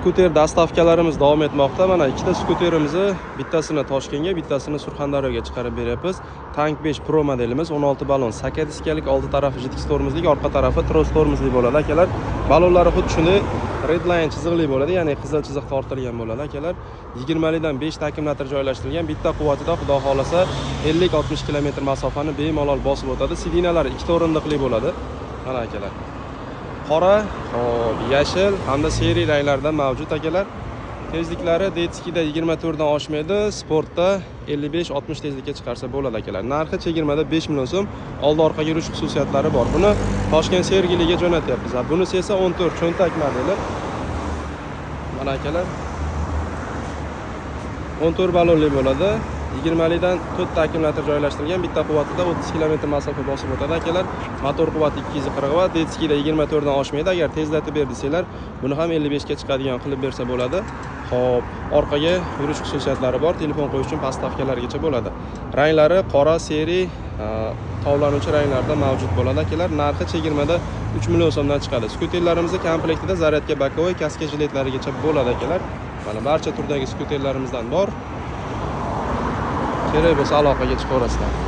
Skuter доставка larimiz davom etmoqda. Mana ikkita skuterimizni, bittasini Toshkentga, bittasini Surxondaryoga chiqarib beryapmiz. Tank 5 Pro modelimiz, 16 balon, saka diskalik, oldi tarafi жидкий tormozlik, orqa tarafi tros tormozli bo'ladi, akalar. Balonlari xuddi shunday red line chiziqli bo'ladi, ya'ni qizil chiziq tortilgan bo'ladi, akalar. 20 likdan 5 ta akkumulyator joylashtirilgan, bitta quvvatida, xudo xohlasa, 50-60 km masofani bemalol bosib o'tadi. Сиденья lari ikkita o'rindiqli bo'ladi. Mana, akalar. Qora, hop, yashil hamda серый ranglarda mavjud, akalar. Tezliklari детский da 24 dan oshmaydi, sportda 55-60 tezlikka chiqarsa bo'ladi, akalar. Narxi chegirmada 5 million so'm, oldi orqaga yurish xususiyatlari bor. Buni Toshkent Sergeliga jo'natyapmiz. Bunisi esa 14 cho'ntak modeli. Mana, akalar. 14 balonli bo'ladi. 20 likdan 4 ta akkumulyator joylashtirilgan, bitta quvvatida 30 km masofa bosib o'tadi, akalar. Motor quvvati 240 vatt, детский da 24 dan oshmaydi. Agar tezlatib ber desanglar, buni ham 55 ga chiqadigan qilib bersa bo'ladi. Xo'p, orqaga yurish xususiyatlari bor, telefon qo'yish uchun подставка largacha bo'ladi. Ranglari qora, серый, tovlanuvchi ranglarda mavjud bo'ladi, akalar. Narxi chegirmada 3 million so'mdan chiqadi. Skuterlarimizni komplektida зарядка боковой, kaska jiletlarigacha bo'ladi, akalar. Mana barcha turdagi skuterlarimizdan bor. Kerak bo'lsa, aloqaga chiqaverasizlar.